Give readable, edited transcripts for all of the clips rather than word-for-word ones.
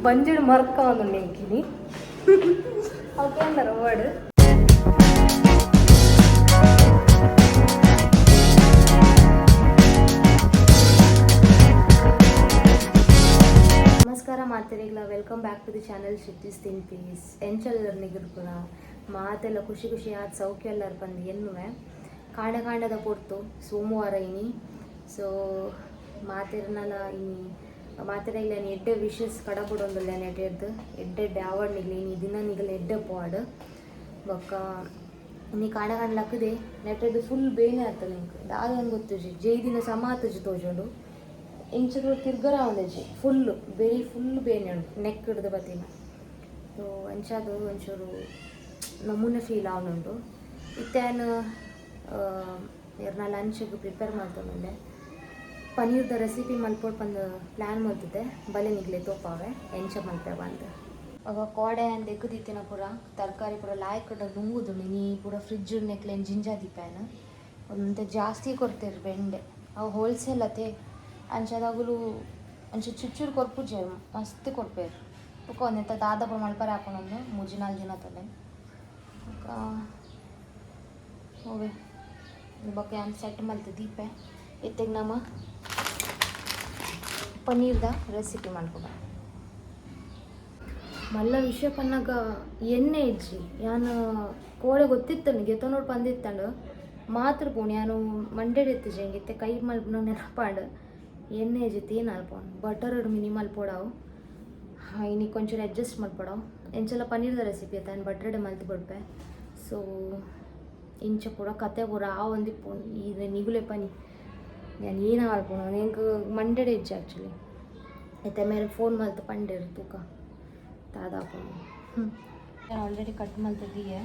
ಬಂಜಿಡ್ ಮರ್ಕ ಒಂದು ಎಂಕಿನಿ ಓಕೆ ಅಂದಾರ ವರ್ಡ್. ನಮಸ್ಕಾರ ಮಾತೆರೆಗ್ಲ, welcome back to the channel Shetty's ತಿನ್ ಪೀಸ್. ಎಂಚೆಲ್ಲರ್ ನಿಗುಲು ಪೂರ? ಮಾತೆಲ್ಲ ಖುಷಿ ಖುಷಿ ಆದ್ ಸೌಖ್ಯ ಎಲ್ಲರ್ ಬಂದು ಎನ್ನುವೆ. ಕಾಂಡೆ ಕಾಂಡದ ಪೊರ್ತು, ಸೋಮವಾರ ಇನಿ. ಸೊ ಮಾತೆರ್ನಲ ಇನಿ ಮಾತೆರೆಗ್ಲ ಎಡ್ಡೆ ವಿಶಸ್ ಕಡಪುಡೊಂದುಲ್ಲೆ. ನೆಟೆರ್ದು ಎಡ್ಡೆ ಎಡ್ಡೆ ಆವಡ್ ನಿಗ್ಲೆ, ಇನಿ ದಿನ ನಿಗಲ್ ಎಡ್ಡೆ ಪೋವಡ್. ಬೊಕ್ಕ ಇನಿ ಕಾಂಡೆ ಕಾಂಡೆ ಲಕ್ಕುದೆ, ನೆಟೆರ್ದು ಫುಲ್ ಬೇನೆ ಆಗ್ತದೆ ಎಂಕ್. ದಾದ ಗೊತ್ತುಜಿ, ಜೈದಿನ ಸಮ ಆತುಜಿ ತೋಜುಂಡು. ಇಂಚ ತಿರ್ಗರ ಆವೊಂದಿಜ್ಜಿ, ಫುಲ್ ಬೆರಿ ಫುಲ್ ಬೇನೆ ಉಂಡು, ನೆಕ್ ಹಿಡ್ದು ಬತ್ತಿನ. ಸೊ ಅಂಚಾದ್ ಒಂಚೂರು ನಮೂನೆ ಫೀಲ್ ಆವೊಂದುಂಡು. ಇತ್ತೆ ಯಾನ್ ಎರ್ನ ಲಂಚ್ಗೆ ಪ್ರಿಪೇರ್ ಮಲ್ತೊಂದುಲ್ಲೆ. ಪನೀರ್ದ ರೆಸಿಪಿ ಮಲ್ಪೊಡು ಪಂದ್ ಪ್ಲ್ಯಾನ್ ಮಲ್ತಿದ್ದೆ. ಬಲೆ ನಿಗ್ಲೆ ತೋಪಾವೆ ಎಂಚ ಮಲ್ಪೆವ ಅಂದ್. ಅಗ ಕೋಡೆ ಅಂದ್ ದೆಕ್ಕುದಿತ್ತಿನ ಪೂರ ತರಕಾರಿ ಪೂರ ಲಾಯ್ಕ್ ನುಂಗುದುಂಡು. ಇನಿ ಪೂರ ಫ್ರಿಜ್ ನೆಕ್ಲೆನ್ ಜಿಂಜ ದೀಪೇನು. ಒಂತೆ ಜಾಸ್ತಿ ಕೊರ್ತೆರ್ ಬೆಂಡೆ, ಅವು ಹೋಲ್ಸೇಲ್ ಅತೆ. ಅಂಚಾದ್ ಅಗುಲು ಅಂಚ ಚುಚ್ಚುರು ಕೊರ್ಪುಜೆರ್, ಮಸ್ತ್ ಕೊರ್ಪೆರ್. ಬೊಕ ಒಂದೆತ ದಾದ ಪೂರ ಮಲ್ಪರೆ ಆಪುಂಡು 3-4 ದಿನ ತಲೆ. ಬೊಕ ಓವೆ ಬೊಕ ಯಾನ್ ಸೆಟ್ ಮಲ್ತ್ ದೀಪೆ. ಇತ್ತೆಗ್ ನಮ ಪನ್ನೀರ್ದ ರೆಸಿಪಿ ಮಲ್ಪುಗ. ಮಲ್ಲ ವಿಷಯ ಪನ್ನಗ ಎಣ್ಣೆ ಇಜ್ಜಿ. ಯಾನ್ ಕೋಡೆ ಗೊತ್ತಿತ್ತಂಡು ಗೆತೊನೊಡು ಪಂದಿತ್ತಂಡು ಮಾತ್ರ ಪೋಣಿ ಯಾನು ಮಂಡೆಡ್ ಇತ್ತಿಜಿ. ಇತ್ತೆ ಕೈ ಮಲ್ಪುನ ನೆನಪಾಂಡ್. ಎಣ್ಣೆ ಇಜ್ಜಿ, ತೇನ್ ಅಲ್ಪೋಣ ಬಟರ್ ಮಿನಿ ಮಲ್ಪೊಡಾವು. ಇನಿ ಕೊಂಚೂರು ಅಡ್ಜಸ್ಟ್ ಮಲ್ಪೊಡಾವು. ಎಂಚಲ ಪನ್ನೀರ್ದ ರೆಸಿಪಿ ಅತ್ತ, ಯಾನ್ ಬಟ್ರಡೆ ಮಲ್ತ್ ಬುಡ್ಪೆ. ಸೊ ಇಂಚ ಪೂರ ಕತೆ ಪೂರ ಆವೊಂದಿಪ್ಪುಂಡು. ಈ ನಿಗುಲೆ ಪನಿ, ಯಾನ್ ಏನ ಮಲ್ಪುನು? ಎಂಕ್ ಮಂಡೆಡೆ ಇಜ್ಜಿ ಆ್ಯಕ್ಚುಲಿ. ಇತ್ತೆ ಮೇರೆ ಫೋನ್ ಮಲ್ತ್ ಪಂಡೆರ್, ತೂಕ ದಾದ ಆಪುಂಡು. ಆಲ್ರೆಡಿ ಕಟ್ ಮಲ್ತ್ ದೀಯೆ.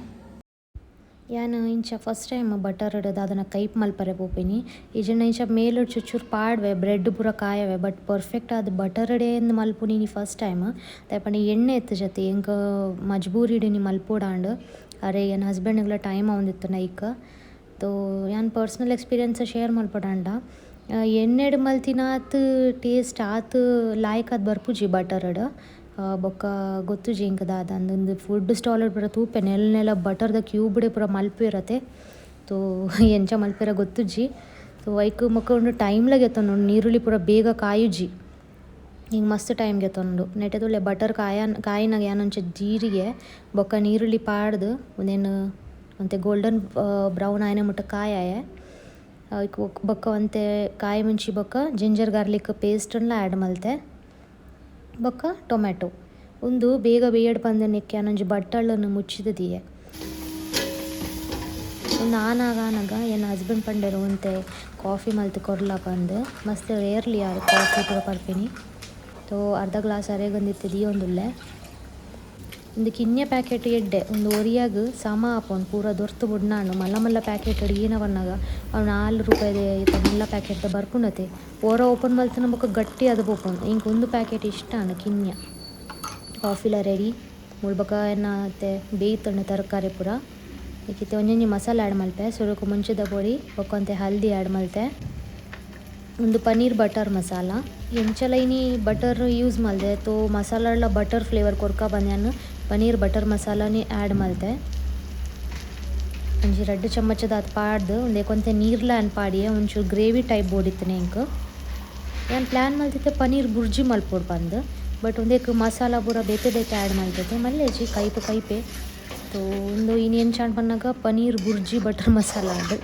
ಯಾನ್ ಇಂಚ ಫಸ್ಟ್ ಟೈಮ್ ಬಟರ್ ದಾದನ ಕೈಪ್ ಮಲ್ಪರೆ ಪೋಪಿನಿ. ಇಜ್ಜಿಂಡ ಇಂಚ ಮೇಲುಡ್ ಚುಚ್ಚುರು ಪಾಡ್ವೆ, ಬ್ರೆಡ್ ಪೂರ ಕಾಯವೆ. ಬಟ್ ಪರ್ಫೆಕ್ಟ್ ಆದ್ ಬಟರ್ ಡೇ ಮಲ್ಪುನಿ ಫಸ್ಟ್ ಟೈಮ್. ದಾಯೆ ಪಂಡ ಎಣ್ಣೆ ಇತ್ತಿಜತೆ. ಎಂಕ್ ಮಜ್ಬೂರಿಡ್ ಇನಿ ಮಲ್ಪೊಡಾಂಡ್. ಅರೆ ಎನ್ನ ಹಸ್ಬೆಂಡ್ಗ್ಲ ಟೈಮ್ ಆವೊಂದಿತ್ತು ನೈಕ್. ತೋ ಯಾನ್ ಪರ್ಸನಲ್ ಎಕ್ಸ್ಪೀರಿಯನ್ಸ್ ಶೇರ್ ಮಲ್ಪೊಡಾಂಡ, ಎಣ್ಣೆಡ್ ಮಲ್ತಿನಾತ್ ಟೇಸ್ಟ್ ಆತ್ ಲಾಯ್ಕ್ ಆದ್ ಬರ್ಪುಜಿ ಬಟರ್ಡ್. ಬೊಕ್ಕ ಗೊತ್ತುಜಿ ಎಂಕ್ ದಾದ ಅಂದ್. ಫುಡ್ ಸ್ಟಾಲ್ ಪೂರ ತೂಪೆ, ನೆಲ ನೆಲ ಬಟರ್ದ ಕ್ಯೂಬ್ಡೆ ಪೂರ ಮಲ್ಪುವೆರತೆ. ತೋ ಎಂಚ ಮಲ್ಪೆರ ಗೊತ್ತುಜಿ. ಸೊ ಐಕ್ ಬೊಕ ಉಂದು ಟೈಮ್ಲ ಗೆತೊನುಂಡು. ನೀರುಳ್ಳಿ ಪೂರ ಬೇಗ ಕಾಯುಜಿ, ಹಿಂಗೆ ಮಸ್ತ್ ಟೈಮ್ ಗೆತೊನುಂಡು. ನೆಟೆ ತೂಲೆ, ಬಟರ್ ಕಾಯ ಕಾಯಿನಾಗ ಯಾನ್ ಒಂಚ ಜೀರಿಗೆ ಬೊಕ್ಕ ನೀರುಳ್ಳಿ ಪಾಡ್ದು ಉಂದೆನ್ ಒಂತೆ ಗೋಲ್ಡನ್ ಬ್ರೌನ್ ಆಯಿನ ಮುಟ್ಟ ಕಾಯಾಯೆ. ಐಕ್ ಬೊಕ್ಕ ಒಂತೆ ಕಾಯಿ ಮುಂಚಿ ಬೊಕ್ಕ ಜಿಂಜರ್ ಗಾರ್ಲಿಕ್ ಪೇಸ್ಟ್ನ್ಲ ಆ್ಯಡ್ ಮಲ್ತೆ. ಬೊಕ್ಕ ಟೊಮೆಟೊ. ಉಂದು ಬೇಗ ಬೇಯಡ್ ಪಂದ್ ನೆಕ್ಕೆ ಯಾನೊಂಜಿ ಬಟ್ಟಲನ್ನು ಮುಚ್ಚಿದ್ ದೀಯೆ. ಉಂದು ಆನಾಗ ಆನಾಗ ಎನ್ನ ಹಸ್ಬೆಂಡ್ ಪಂಡೆರ್, ಒಂತೆ ಕಾಫಿ ಮಲ್ತ್ ಕೊರ್ಲ ಪಂದ್. ಮಸ್ತ್ ರೇರ್ಲಿ ಆರ್ ಕಾಫಿ ಪೂರ ಪರ್ಪಿನಿ. ತೋ ಅರ್ಧ ಗ್ಲಾಸ್ ಅರೆಗೊಂದಿತ್ತೆ ದೀಯೊಂದುಲ್ಲೆ. ಉಂದು ಕಿನ್ಯ ಪ್ಯಾಕೆಟ್ ಎಡ್ಡೆ, ಉಂದು ಒರಿಯಾಗ್ ಸಮ ಆಪುಂಡು. ಪೂರ ದೊರ್ತು ಬುಡ್ನಾಂಡು. ಮಲ್ಲ ಮಲ್ಲ ಪ್ಯಾಕೆಟ್ ಈನ ಪನ್ನಗ ಅವು 4 ರೂಪಾಯಿದ ಇತ್ತ ಮಲ್ಲ ಪ್ಯಾಕೆಟ್ ಬರ್ಪುಂಡತೆ. ಒರ ಓಪನ್ ಮಲ್ತುನ ಬೊಕ ಗಟ್ಟಿ ಆದ್ ಪೋಪುಂಡು. ಎಂಕ್ ಉಂದು ಪ್ಯಾಕೆಟ್ ಇಷ್ಟ ಆಂಡ್ ಕಿನ್ಯ. ಕಾಫಿಲ ರೆಡಿ. ಮುಲ್ ಬೊಕ ಎನ್ನ ಇತ್ತೆ ಬೇಯ್ತುಂಡು ತರಕಾರಿ ಪೂರ. ಇತ್ತೆ ಒಂಜೊಂಜಿ ಮಸಾಲೆ ಆ್ಯಡ್ ಮಲ್ಪೆ. ಸುರುಕು ಮುಂಚಿದ ಪೊಡಿ ಬೊಕ ಒಂತೆ ಹಲ್ದಿ ಆ್ಯಡ್ ಮಲ್ತೆ. ಉಂದು ಪನ್ನೀರ್ ಬಟರ್ ಮಸಾಲ. ಎಂಚಲ ಇನಿ ಬಟರ್ ಯೂಸ್ ಮಲ್ದೆ, ತೋ ಮಸಾಲಡ್ಲ ಬಟರ್ ಫ್ಲೇವರ್ ಕೊರ್ಕ ಬಂದ್ಯಾನ್ ಪನ್ನೀರ್ ಬಟರ್ ಮಸಾಲನೇ ಆ್ಯಡ್ ಮಲ್ತೆ. ಒಂಜಿ ರಡ್ಡ್ ಚಮಚದಾತ್ ಪಾಡ್ದ್ ಉಂದೆಕ್ ಒಂತೆ ನೀರ್ಲ ಯಾನ್ ಪಾಡಿಯೆ. ಒಂಚೂರು ಗ್ರೇವಿ ಟೈಪ್ ಬೋಡಿತ್ತನೆ ಎಂಕ್. ಯಾನ್ ಪ್ಲ್ಯಾನ್ ಮಲ್ತಿತ್ತೆ ಪನ್ನೀರ್ ಬುರ್ಜಿ ಮಲ್ಪೊಡು ಪಂದ್. ಬಟ್ ಉಂದೆಕ್ ಮಸಾಲ ಪೂರ ಬೇತೆ ಬೇತೆ ಆ್ಯಡ್ ಮಲ್ತುದು ಮಲ್ಲೆಜಿ, ಕೈಪು ಕೈಪೆ. ತೋ ಉಂದು ಇನಿ ಎಂಚಾಂಡ್ ಪನ್ನಗ ಪನ್ನೀರ್ ಬುರ್ಜಿ ಬಟರ್ ಮಸಾಲ ಆಂಡ್.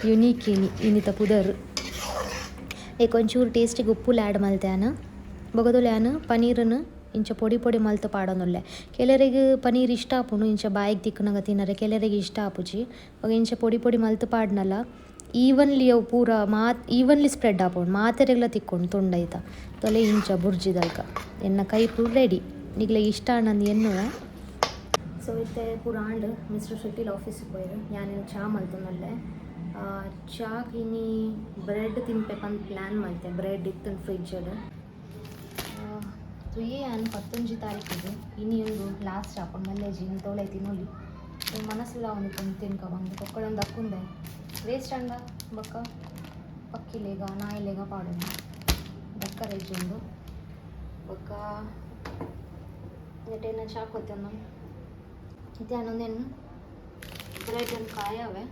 ಯುನೀಕ್ ಇನಿ ಇನಿತ ಪುದರ್. ಏಕ್ ಒಂಚೂರು ಟೇಸ್ಟಿಗೆ ಉಪ್ಪುಲ ಆ್ಯಡ್ ಮಲ್ತೆ ಯಾನ್. ಬೊಕ ತೂಲೆ, ಯಾನ್ ಪನ್ನೀರನ್ ಇಂಚ ಪೊಡಿ ಪೊಡಿ ಮಲ್ತ್ ಪಾಡೊಂದುಲ್ಲೆ. ಕೆಲವೆರೆಗ್ ಪನ್ನೀರ್ ಇಷ್ಟ ಆಪುಂಡು ಇಂಚ ಬಾಯಿಗ್ ತಿಕ್ಕುನಗ ತಿನರೆ, ಕೆಲವೆರೆಗ್ ಇಷ್ಟ ಆಪುಜಿ. ಬೊಕ ಇಂಚ ಪೊಡಿ ಪೊಡಿ ಮಲ್ತ್ ಪಾಡ್ನಲ ಈವನ್ಲಿ ಅವು ಪೂರ ಮಾತ್ ಈವನ್ಲಿ ಸ್ಪ್ರೆಡ್ ಆಪುಂಡು, ಮಾತೆರೆಗ್ಲ ತಿಕ್ಕುಂಡು ತುಂಡೈತ. ತೊಲೆ, ಇಂಚ ಬುರ್ಜಿದಲ್ಕ ಎನ್ನ ಕೈಪು ರೆಡಿ. ನಿಗ್ಲೆಗ್ ಇಷ್ಟ ಆಂಡ್ ಎನ್ನುವೆ. ಸೊ ಇತ್ತೆ ಪೂರ ಆಂಡ್. ಮಿಸ್ಟರ್ ಶೆಟ್ಟಿಲ್ ಆಫೀಸಿಗೆ ಪೋಯೆರ್. ಯಾನ್ ಚಾ ಮಲ್ತೊಂದುಲ್ಲೆ. ಚಾಕ್ ಇನಿ ಬ್ರೆಡ್ ತಿನ್ಪೆ ಪಂದ್ ಪ್ಲ್ಯಾನ್ ಮಲ್ತೆ. ಬ್ರೆಡ್ ಇತ್ತುಂಡು ಫ್ರಿಡ್ಜಡ್. ತುಯೆ ಯಾನ್ 11 ತಾರೀಕಿಗೆ. ಇನಿ ಉಂದು ಲಾಸ್ಟ್ ಆಪುಂಡು, ಮಲ್ಲೆಜಿ. ಇನಿ ತೋಲೆ ತಿನ್ನೊಲಿ. ಸೊ ಮನಸ್ಸುಲ ಒಂದು ತಿನ್ಕ ಬಂದು ಕೊಕ್ಕಡೊಂದು ದಕ್ಕುಂದೆ. ವೇಸ್ಟ್ ಆಂಡ ಬೊಕ್ಕ ಪಕ್ಕಿಲೆಗ ನಾಯಿಲೆಗ ಪಾಡೊಂದು ದಕ್ಕರೆ ಇಜ್ಜಿ. ಬೊಕ್ಕ ನೆಟ್ಟೆನ ಚಾಕ್ ಹೊತ್ತೇನು ಇತ್ತೆ ಬ್ರೆಡ್ ಒಂದು ಕಾಯವೆ.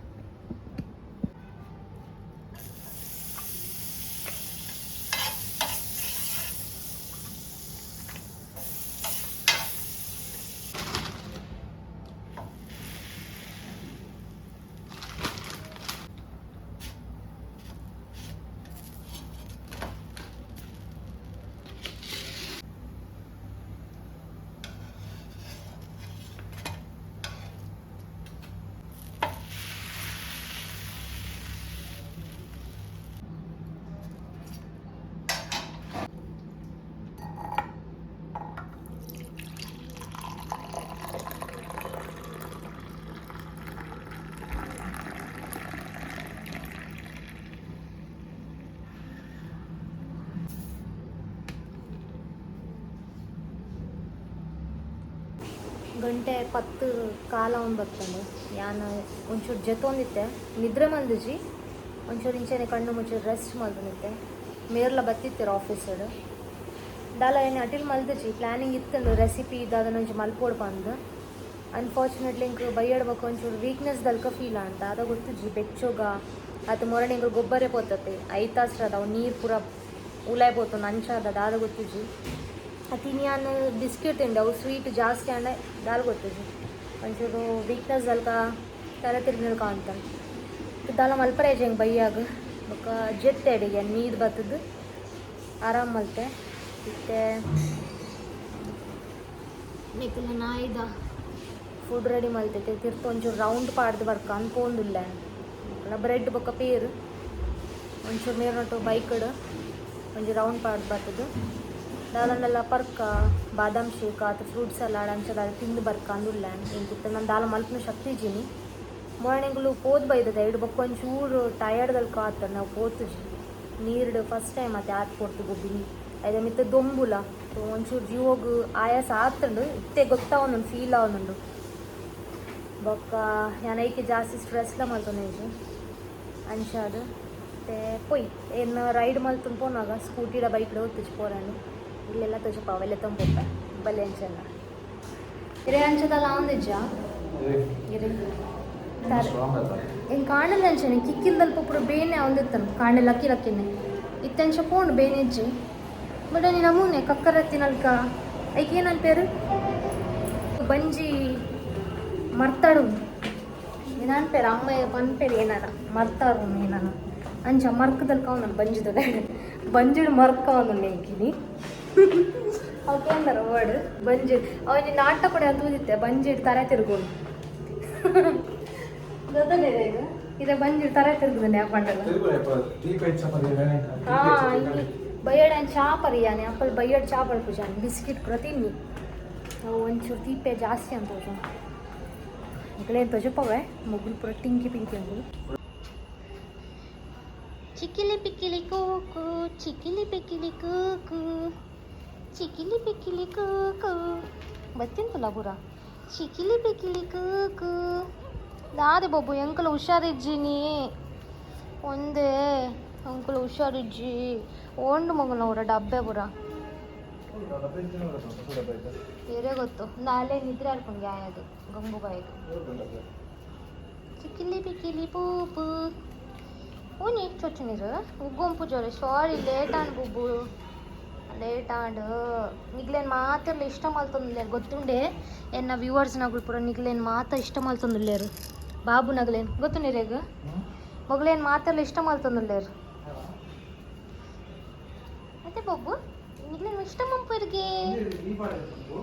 ಗಂಟೆ 10:45 ಬತ್ತಂಡು. ಯಾನ್ ಒಂಚೂರು ಜೆತ್ತೊಂದಿತ್ತೆ, ನಿದ್ರೆ ಮಲ್ದಿಜಿ. ಒಂಚೂರು ಇಂಚೆನೆ ಕಣ್ಣು ಮುಚ್ಚಿ ರೆಸ್ಟ್ ಮಲ್ತೊಂದಿತ್ತೆ. ಮೇರ್ಲ ಬತ್ತಿತ್ತೆರ್ ಆಫೀಸಡ್. ದಾಲ ಏನು ಅಟಿಲ್ ಮಲ್ದಿಜಿ. ಪ್ಲ್ಯಾನಿಂಗ್ ಇತ್ತಂಡು ರೆಸಿಪಿ ದಾದನ ಒಂಜಿ ಮಲ್ಪೊಡು ಪಂದ್. ಅನ್ಫಾರ್ಚುನೇಟ್ಲಿ ಇಂಕ್ ಬಯ್ಯಡ್ಬೇಕು ಒಂಚೂರು ವೀಕ್ನೆಸ್ ದಲ್ಕ ಫೀಲ್ ಅಂತ ಅದ ಗೊತ್ತುಜಿ. ಬೆಚ್ಚೋಗ ಆತ ಮೊರಣೆ ಇಂಕ್ ಗೊಬ್ಬರೇ ಪೋತತೆ ಐತಾಸ್ರದ ಅವು ನೀರು ಪೂರ ಉಲಾಯ್ ಪೋತೊಂದು ಅಂಚಾದ ದಾದ ಗೊತ್ತುಜಿ. ಅತಿನಿ ಯಾನ್ ಬಿಸ್ಕೆಟ್ ತಿಂಡೆ, ಅವು ಸ್ವೀಟ್ ಜಾಸ್ತಿ ಆಂಡ ದಾಲ್ ಗೊತ್ತುಜಿ. ಒಂಚೂರು ವೀಕ್ನೆಸ್ ದಲ್ಕ, ತಲೆ ತಿರ್ಗಿನಲ್ಕ ಅಂತ ದಾಲ ಮಲ್ಪರೆ ಹೆಂಗೆ ಬೈಯಾಗ. ಬೊಕ್ಕ ಜೆತ್ತೆ ಅಡಿಗೆ ನೀರು ಬತ್ತದು ಆರಾಮ್ ಮಲ್ತೆ ಇತ್ತೆ. ನಿಕುಲು ನಾಯಿದ ಫುಡ್ ರೆಡಿ ಮಲ್ತೈತೆ. ತಿರ್ತು ಒಂಚೂರು ರೌಂಡ್ ಪಾಡ್ದು ಬರ್ಕ ಅನ್ಪೋಂದುಲ್ಲ. ಬ್ರೆಡ್ ಬೊಕ್ಕ ಪೇರು ಒಂಚೂರು ಮೇರ್ನೊಟ್ಟು ಬೈಕಡ್ ಒಂಜಿ ರೌಂಡ್ ಪಾಡ್ದು ಬರ್ತದೆ. ದಾದಂಡಲ ಪರ್ಕ ಬಾದಾಮ್ ಶೇಕ್ ಆತ ಫ್ರೂಟ್ ಸಲಾಡ್ ಅಂಚ ದಾದ ತಿಂದು ಬರ್ಕ ಅಂದುಲ್ಲ. ಎಂಕಿತ್ತ ನಾನು ದಾಲ ಮಲ್ಪುನ ಶಕ್ತಿ ಇಜ್ಜಿನಿ. ಮಾರ್ನಿಂಗ್ಲು ಪೋದು ಬೈದದ ಐಡ್ ಬೊಕ್ಕ ಒಂಚೂರು ಟಯರ್ಡ್ ಆತ ನಾವು ಪೋತುಜಿ. ನೀರ್ಡ್ ಫಸ್ಟ್ ಟೈಮ್ ಅತ್ತೆ ಆತ್ ಪೊರ್ತು ಗೊಬ್ಬಿನಿ. ಐದ ಮಿತ್ತ ದೊಂಬುಲ ಒಂಚೂರು ಜೀವೋಗ್ ಆಯಾಸ ಆತಂಡು. ಇತ್ತೆ ಗೊತ್ತಾವೊಂದುಂಡು, ಫೀಲ್ ಆವೊಂದುಂಡು. ಬೊಕ್ಕ ಯಾನ್ ಐಕೆ ಜಾಸ್ತಿ ಸ್ಟ್ರೆಸ್ಲ ಮಲ್ತೊಂದಿಜ್ಜಿ ಅಂಚಾದ್. ಮತ್ತೆ ಪೊಯ್ ಏನ್ ರೈಡ್ ಮಲ್ತೊಂದು ಪೋನಾಗ ಸ್ಕೂಟಿಡ ಬೈಕ್ಡ ಒತ್ತುಜಿ ಪೋರಾಂಡು. ಇಲ್ಲೆಲ್ಲ ತೋಜಪ್ಪ ಅವೆಲ್ಲ ತಂಪೊಪ್ಪೆ ಬಲ್ಲೆ ಅಂಚಲ್ಲ ಇರೆ ಅಂಚದಲ್ಲ ಆಂದಿಜ್ಜ ಇರೆ. ಎಂಕ್ ಕಾಣಲ್ಲ ಅಂಚನೆ ಕಿಕ್ಕಿಲ್ದಲ್ಪ ಪೂರ ಬೇನೆ ಆವೊಂದಿತ್ತನು. ಕಾಂಡೆ ಲಕ್ಕಿ ಲಕ್ಕಿನೆ ಇತ್ತೆಂಚ ಪೋಂಡು ಬೇನೆ ಇಜ್ಜಿ. ಬಟ್ ನೀ ನಮೂನೆ ಕಕ್ಕರತ್ತಿನಲ್ಕ ಐಕ್ ಏನನ್ ಪೇರು ಬಂಜಿ ಮರ್ತಾಡು ಏನಾನ್ ಪೇರು ಅಮ್ಮ ಪನ್ಪೇರು ಏನಾರ ಮರ್ತಾರು ಏನಾನ ಅಂಚ ಮರ್ಕದಲ್ಕ ಅವನು ಬಂಜಿದ ಬಂಜಿಡ್ ಮರ್ಕ ಅವನು ಎಂಕಿನಿ ಅವಕ್ಕೆ ವರ್ಡ್ ಬಂಜಿಡ್. ಅವನಿ ನಾಟಕ ಕೂಡ ತೂದಿತ್ತೆ ಬಂಜಿಡ್ ತರೆ ತಿರ್ಗೋನು ಗೊತ್ತನೇ ಈಗ ಇದೆ ಬಂಜಿಡ್ ತರೆ ತಿರ್ಗುದನೆ ಪಂಡಲ. ಹಾ, ಇಲ್ಲಿ ಬಯ್ಯಡ್ ಚಾ ಪರಿಯಾನೆ ಅಪ್ಪಲ್ ಬಯ್ಯಡ್ ಚಾ ಪಡ್ಪುಜಾನೆ ಬಿಸ್ಕಿಟ್ ಕೂಡ ತಿನ್ನಿ. ಅವು ಒಂಚೂರು ತೀಪೆ ಜಾಸ್ತಿ ಅಂತ ಇಕಡೆ ತೋಜಪ್ಪವೆ ಮುಗುಲ್ ಪೂರ ಟಿಂಕಿ ಪಿಂಕಿ ಅಂಗುಲು. ಚಿಕ್ಕಿಲಿ ಪಿಕ್ಕಿಲಿ ಕೂಕು, ಚಿಕ್ಕಿಲಿ ಪಿಕ್ಕಿಲಿ ಕೂಕು, ಚಿಕ್ಕಿಲಿ ಪಿಕ್ಕಿಲಿ ಕೂಕು ಬತ್ತಿಂತಲ್ಲ ಪೂರ. ಚಿಕ್ಕಿಲಿ ಪಿಕ್ಕಿಲಿ ಕೂಕು ದಾದೆ ಬೊಬ್ಬು ಎಂಕಲ ಹುಷಾರಿಜ್ಜಿನಿ ಒಂದೇ ಅಂಕಲ್ ಹುಷಾರಿಜ್ಜಿ ಓಂಡು ಮಗನ ಅವರ ಡಬ್ಬೆ ಪೂರ ಬೇರೆ ಗೊತ್ತು ನಾಳೆ ನಿದ್ರೆ ಆಡ್ಕೊಂಡು ಅದು ಗಂಗುಬಾಯಿಗೆ. ಚಿಕ್ಕಿಲಿ ಪಿಕ್ಕಿಲಿ ಪೂಪು ಓನಿ ಚೊಚ್ಚು ನೀರು ಉಗ್ಗೊಂಪು ಜೋರೆ. ಸಾರಿ ಲೇಟ್ ಆಂಡ್ ಬುಬ್ಬು, ಲೇಟ್ ಆಂಡ್. ನಿಗ್ಲೇನ್ ಮಾತೆರ್ಲ ಇಷ್ಟ ಮಲ್ತೊಂದುಲ್ಲೇರು ಗೊತ್ತುಂಡೆ. ಎನ್ನ ವ್ಯೂವರ್ಸ್ ನಗುಲು ಪೂರ ನಿಗ್ಲೇನ್ ಮಾತ ಇಷ್ಟ ಮಲ್ತೊಂದುಲ್ಲೇರು. ಬಾಬು ನಗಲೇನ್ ಗೊತ್ತು ನೀರೇಗ ಮೊಗಲೇನ್ ಮಾತೆರ್ಲ ಇಷ್ಟ ಮಲ್ತೊಂದುಲ್ಲೇರು ಅತ್ತೆ. ಬೊಬ್ಬು ನಿಗ್ಲೇನ್ ಇಷ್ಟ ಮಂಪುರಿಗೆ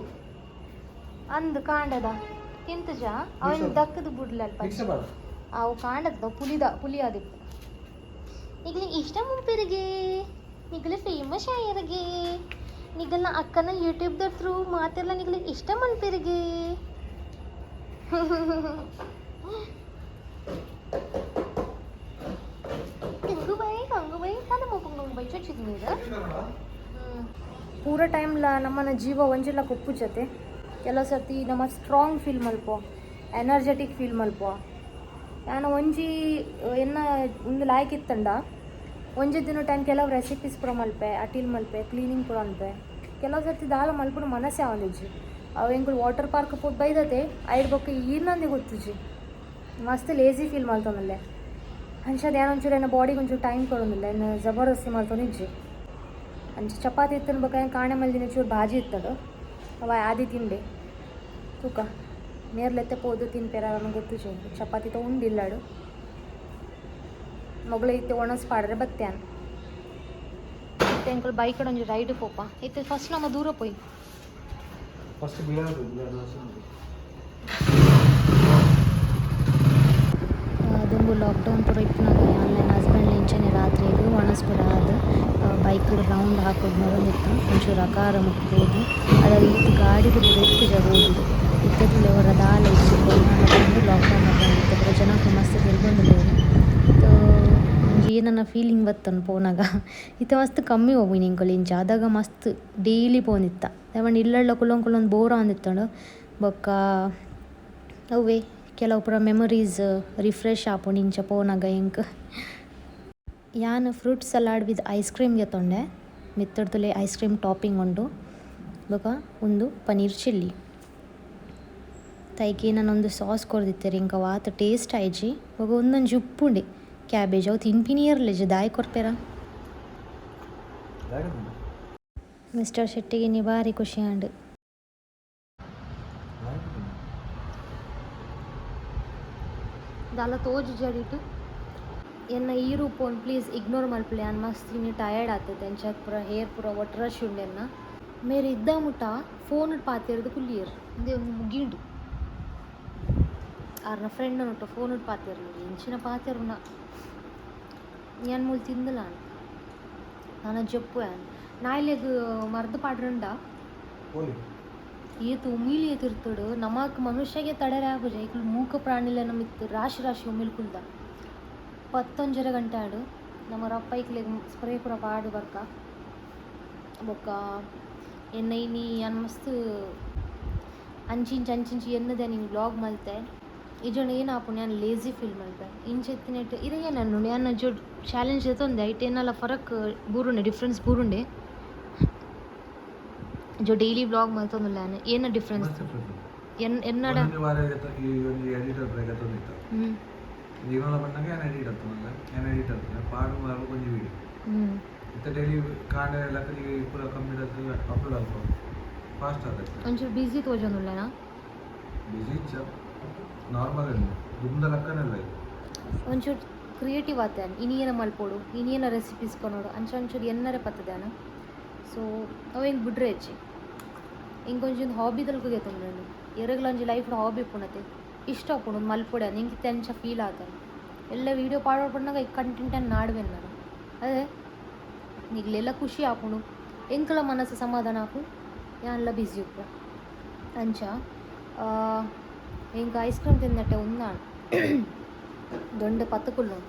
ಅಂದ್ ಕಾಂಡದ ತಿಂತಜ ಅವನ್ ದಕ್ಕದ ಬುಡ್ಲಲ್ಪ ಅವು ಕಾಂಡದ ಪುಲಿದ ಪುಲಿ ಆದಿಪ್ಪು. ನಿಗ್ಲಿ ಇಷ್ಟ ಮುಂಪಿರಿಗೆ ನಿಗಲು ಫೇಮಸ್ ಆಯರಿಗೆ ನಿಗಲ್ನ ಅಕ್ಕನ ಯೂಟ್ಯೂಬ್ the through ಮಾತೆಲ್ಲ ನಿಗಲು ಇಷ್ಟ ಮನ್ಪಿರಿಗೆ. ಗಂಗೂಬಾಯಿ ಗಂಗೂಬಾಯಿ ಕಾದ ಮೋಪು ಗಂಗೂಬಾಯಿ ಚೊಚ್ಚಿದ ಪೂರ ಟೈಮ್ಲ ನಮ್ಮನ ಜೀವ ಒಂಜಿಲ್ಲ ಕೊಪ್ಪು ಜೊತೆ. ಕೆಲವು ಸರ್ತಿ ನಮ್ಮ ಸ್ಟ್ರಾಂಗ್ ಫೀಲ್ ಮಲ್ಪೋ, ಎನರ್ಜೆಟಿಕ್ ಫೀಲ್ ಮಲ್ಪೋ. ಯಾನ ಒಂಜಿ ಎನ್ನ ಒಂದು ಲಾಯ್ಕ್ ಇತ್ತಂಡ ಒಂಜಿ ದಿನ ಟೈಮ್ ಕೆಲವು ರೆಸಿಪೀಸ್ ಪೂರ ಮಲ್ಪೆ, ಅಟಿಲ್ ಮಲ್ಪೆ, ಕ್ಲೀನಿಂಗ್ ಪೂರ ಅನ್ಪೆ. ಕೆಲವು ಸರ್ತಿ ದಾಲ ಮಲ್ಪುನ ಮನಸ್ಸೇ ಆವೊಂದಿಜ್ಜಿ. ಅವು ಎಂಕುಲು ವಾಟರ್ ಪಾರ್ಕ್ ಪೋದು ಬೈದತೆ. ಐಡ್ ಬೊಕ್ಕ ಈರ್ನಂದೆ ಗೊತ್ತುಜಿ, ಮಸ್ತ್ ಲೇಜಿ ಫೀಲ್ ಮಲ್ತೊಂದುಲ್ಲೆ. ಅಂಚಾದ್ ಯಾನ್ ಒಂಚೂರು ಎನ್ನ ಬಾಡಿಗೆ ಒಂಚೂರು ಟೈಮ್ ಕೊರೊಂದುಲ್ಲೆ, ಎನ್ನ ಜಬರ್ದಸ್ತಿ ಮಲ್ತೊಂದು ಇಜ್ಜಿ. ಅಂಚ ಚಪಾತಿ ಇತ್ತನ ಬೊಕ್ಕ ಯಾನ್ ಕಾಣೆ ಮಲ್ದಿನ ಚೂರು ಬಾಜಿ ಇತ್ತದು, ಅವ ಆದಿ ತಿಂಡೆ. ತೂಕ ಮೇರ್ಲೆತ್ತೆ ಪೋದು ತಿನ್ಪೆರ ಗೊತ್ತುಜಿ. ಚಪಾತಿ ತ ಉಂಡಿಲ್ಲಾಡು ಮೊಗಲ ಇತ್ತೆ ಒಣಸ್ ಪಾಡ್ರೆ ಬತ್ತ್ಯಾನ್. ಇತ್ತೆ ಎಂಕುಲು ಬೈಕ್ ಒಂಜಿ ರೈಡ್ ಪೋಪ. ಇತ್ತೆ ಫಸ್ಟ್ ನಮ್ಮ ದೂರ ಪೋಯಿ. ಫಸ್ಟ್. ದುಂಬು ಲಾಕ್ಡೌನ್ ಪೂರ ಇಪ್ಪುನಗ ಆನ್ಲೈನ್ ಹಸ್ಬೆಂಡ್ ಇಂಚನೆ ರಾತ್ರಿಗ್ ಒಣಸ್ ಪೂರ ಆದ್ ಬೈಕ್ ರೌಂಡ್ ಹಾಕೋದು ಬರೊಂದಿತ್ತ. ಒಂಚೂರು ಅಕಾರ ಮುಟ್ಟು ಪೋದು. ಅದಾಗ ಇತ್ತು ಗಾಡಿದ ಪೂರ ಇತ್ತಿಜ ರೋಡುಡು. ಇತ್ತೆ ತೂಲೆ ಒರ ದಾಲ ಇಜ್ಜಿ. ಕೊರೋನಾ ಬಂದು ಲಾಕ್ಡೌನ್ ಬಂದಿತ್ತು, ಪೂರ ಜನಕ್ಕುಲು ಮಸ್ತ್ ತಿರ್ಗೊಂದುಲ್ಲೆರ್. ಒಂಜಿ ಏನನ ಫೀಲಿಂಗ್ ಬತ್ತನ್ ಪೋನಗ. ಇತ್ತೆ ಮಸ್ತ್ ಕಮ್ಮಿ ಹೋಗಿನಿ ಎಂಕುಲು ಇಂಚ. ಅದಾಗ ಮಸ್ತ್ ಡೈಲಿ ಪೋವೊಂದಿತ್ತ. ದಾಯೆ ಪಂಡ ಇಲ್ಲಡ್ಲ ಕುಲ್ಲೊಂದು ಕುಲ್ಲೊಂದು ಬೋರ್ ಆವೊಂದಿತ್ತುಂಡು. ಬೊಕ್ಕ ಅವ್ವೆ ಕೆಲವು ಪೂರ ಮೆಮೊರೀಸ್ ರಿಫ್ರೆಶ್ ಆಪುಂಡು ಇಂಚ ಪೋನಗ ಎಂಕ್. ಯಾನ್ fruit salad with ice cream ಗೆತೊಂಡೆ. ಮಿತ್ತುರ್ತುಲೆ ice cream topping ಉಂಡು. ಬೊಕ ಉಂದು ಪನೀರ್ ಚಿಲ್ಲಿ. ತೈಕೆ ನನೊಂದು ಸಾಸ್ ಕೊರ್ದಿತ್ತೆರ್ ಎಂಕ್ ಅವು ಆತ್ ಟೇಸ್ಟ್ ಆಯಿಜಿ. ಬೊಕ ಉಂದೊಂಜಿ ಉಪ್ಪುಂಡೆ ಕ್ಯಾಬೇಜ್, ಅವು ತಿನ್ಪಿನಿ ಇರ್ಲೆಜಿ, ದಾಯೆ ಕೊರ್ಪೆರಾ? ಮಿಸ್ಟರ್ ಶೆಟ್ಟಿಗೆ ಇನಿ ಬಾರಿ ಖುಷಿ ಆಂಡ್. ದಾಲ ತೋಜು ಜಡಿಟ್ ಎನ್ನ ಈ ರೂಪೊನು ಪ್ಲೀಸ್ ಇಗ್ನೋರ್ ಮಲ್ಪುಲೆ. ಯಾನ್ ಮಸ್ತ್ ಇನಿ ಟಯರ್ಡ್ ಆತತೆ. ಅಂಚಾದ್ ಪೂರ ಹೇರ್ ಪೂರ ಒಟ್ರಶ್ ಉಂಡು ಎನ್ನ. ಮೇರ್ ಇದ್ದ ಮುಟ ಫೋನ್ ಪಾತೆರ್ದ್ ಕುಲ್ಲಿಯೆರ್. ಉಂದೇ ಒಂದು ಮುಗಿಂಡು. ಆರ್ನ ಫ್ರೆಂಡ್ ನೊಟ್ಟು ಫೋನ್ ಪಾತೆರ್ಲು, ಎಂಚಿನ ಪಾತೆರುನ. ಯಾನ್ ಮೂಲು ತಿಂದಲ ನನ ಜಪ್ಪು. ಯಾನ್ ನಾಯಿಲೆಗ್ ಮರ್ದ್ ಪಾಡ್ರಂಡ ಏತ್ ಉಮಿಲಿ ಎತಿರ್ತಡು. ನಮಕ್ ಮನುಷ್ಯಗೆ ತಡೆರೆ ಆಪುಜಿ, ಐಕುಲು ಮೂಕ ಪ್ರಾಣಿಲೆನ ಮಿತ್ತ್ ರಾಶಿ ರಾಶಿ ಉಮಿಲ್ ಕುಲ್ದ. 10:30 ಗಂಟೆ ಆಂಡ್. ನಮ್ಮ ರಪ್ಪ ಐಕ್ಲೆಗ್ ಸ್ಪ್ರೇ ಪೂರ ಪಾಡ್ ಬರ್ಕ. ಬೊಕ್ಕ ಎನ್ನ ಇನಿ ಯಾನ್ ಮಸ್ತ್ ಅಂಚಿಂಚಿ ಅಂಚಿಂಚಿ ಎನ್ನದೆ ನೀನು ವ್ಲಾಗ್ ಮಲ್ತೆ. ಇಜ್ಜಂಡ ಏನಾಪುಂಡು, ಯಾನ್ ಲೇಜಿ ಫೀಲ್ ಮಲ್ಪೆ. ಇಂಚ ಇತ್ತಿನೆಟ್ ಇರೆ ಏನ್ ಯಾನ್ ಜೋಡ್ ಚಾಲೆಂಜ್ ದೆತೊಂದೆ. ಐಟ್ ಏನಾಲ ಫರಕ್ ಬೂರುಂಡೆ, ಡಿಫ್ರೆನ್ಸ್ ಬೂರುಂಡೆ. ಜೋ ಡೈಲಿ ವ್ಲಾಗ್ ಮಲ್ತೊಂದುಲ್ಲ ಯಾನ್, ಏನ ಡಿಫ್ರೆನ್ಸ್ ಎನ್ ಎನ್ನಡ? ಒಂಜಿ ವಾರ ಈ ಒಂಜಿ ಎಡಿಟರ್ ಗೆತೊಂದಿತ್ತ. ಜೀವನ ಬಂದಾಗ ಏನು ಎಡಿಟ್ ಆಗ್ತದಲ್ಲ, ಏನು ಎಡಿಟ್ ಆಗ್ತದೆ ಪಾಡು ವಾರ ಒಂಜಿ ವಿಡಿಯೋ. ಇತ್ತೆ ಡೈಲಿ ಕಾಂಡೆ ಲಕ್ಕಡಿ ಪೂರ ಕಂಪ್ಲೀಟ್ ಆಗ್ತದೆ, ಅಪ್ಲೋಡ್ ಆಗ್ತದೆ, ಫಾಸ್ಟ್ ಆಗ್ತದೆ. ಒಂಚೂರು ಬ್ಯುಸಿ ತೋಜೊಂದುಲ್ಲೆನಾ? ಬಿಸಿ ಇಚ್ಚ, ನಾರ್ಮಲ್ ಇಲ್ಲ, ದುಂದ ಲಕ್ಕನೆಲ್ಲ ಇದು. ಒಂಚೂರು ಕ್ರಿಯೇಟಿವ್ ಆತೆ, ಇನಿ ಏನ ಮಲ್ಪೊಡು, ಇನಿ ಏನ ರೆಸಿಪೀಸ್ ಕೊನೊಡು, ಅಂಚ ಒಂಚೂರು ಎನ್ನರೆ ಪತ್ತದಾನ. ಸೊ ಅವು ಎಂಕ್ ಬುಡ್ರೆ ಹೆಚ್ಚಿ. ಇಂಕೊಂಚಿ ಹಾಬಿ ತಲ್ಕ ಗೆತೊಂದುಂಡು. ಎರೆಗ್ಲ ಒಂಜಿ ಲೈಫ್ ಹಾಬಿ ಇಪ್ಪುನತೆ, ಇಷ್ಟ ಆಪುಂಡು ಒಂದು ಮಲ್ಪೊಡೆ. ಎಂಕ್ ಇತ್ತೆ ಅಂಚ ಫೀಲ್ ಆತಂಡ್. ಎಲ್ಲ ವೀಡಿಯೋ ಪಾಡೋಡು ಪನ್ನಗ ಈ ಕಂಟೆಂಟ್ ನಾಡುವೆನ್ ನಾನು. ಅದೇ ನಿಗ್ಲೆಲ್ಲ ಖುಷಿ ಆಪುಂಡು, ಎಂಕಲ ಮನಸ್ಸು ಸಮಾಧಾನ ಆಪುಂಡು, ಯಾನ್ಲ ಬ್ಯುಸಿ ಉಪ್ಪೆ. ಅಂಚ ಎಂಕ್ ಐಸ್ ಕ್ರೀಮ್ ತಿಂದಟ್ಟೆ ಉಂದಾಂಡ್, ದೊಂಡೆ ಪತ್ತು ಕುಲ್ಲುಂಡು.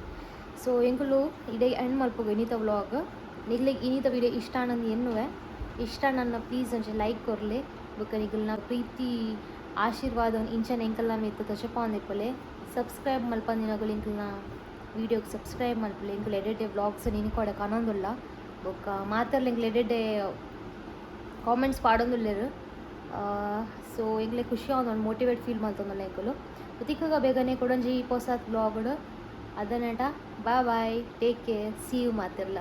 ಸೊ ಎಂಕುಲು ಇಡೆ ಎಂಡ್ ಮಲ್ಪುಗ ಇನಿತ ವ್ಲಾಗ್. ನಿಗ್ಲೆಗ್ ಇನಿತ ವಿಡಿಯೋ ಇಷ್ಟ ಆನಂದ್ ಎನ್ನುವೆ. ಇಷ್ಟ ನನ್ನ ಪ್ಲೀಸ್ ಒಂಚಿ ಲೈಕ್ ಕೊರ್ಲೆ. ಬೊಕ್ಕ ನಿಗಲ್ನ ಪ್ರೀತಿ ಆಶೀರ್ವಾದ ಇಂಚನ ಎಂಕಲ್ನ ಮಿತ್ತ್ ತೋಜಪಾವೊಂದಿಪ್ಪುಲೆ. ಸಬ್ಸ್ಕ್ರೈಬ್ ಮಲ್ಪಂದಿನಗುಲು ಎಂಕಲ್ನ ವೀಡಿಯೋಗೆ ಸಬ್ಸ್ಕ್ರೈಬ್ ಮಲ್ಪುಲೆ. ಎಂಕುಲು ಎಡ್ಡೆಡ್ಡೆ ವ್ಲಾಗ್ಸ್ ಇನಿಕೋಡೆ ಕಾಣೊಂದುಲ್ಲ. ಬೊಕ್ಕ ಮಾತೆರ್ಲ ಎಂಕ್ಲು ಎಡ್ಡೆಡ್ಡೆ ಕಾಮೆಂಟ್ಸ್ ಪಾಡೊಂದುಲ್ಲೆರ್. ಸೊ ಎಂಕ್ಲೆ ಖುಷಿ ಆವೊಂದುಂಡು, ಮೋಟಿವೇಟ್ ಫೀಲ್ ಮಲ್ತೊಂದುಲ್ಲ ಎಂಕುಲು. ತಿಕ್ಕುಗ ಬೇಗನೆ ಕುಡೊಂಜಿ ಪೊಸತ್ ವ್ಲಾಗ್ಡ್. ಅದನೇಟ bye bye, take care, see you ಮಾತೆರ್ಲ.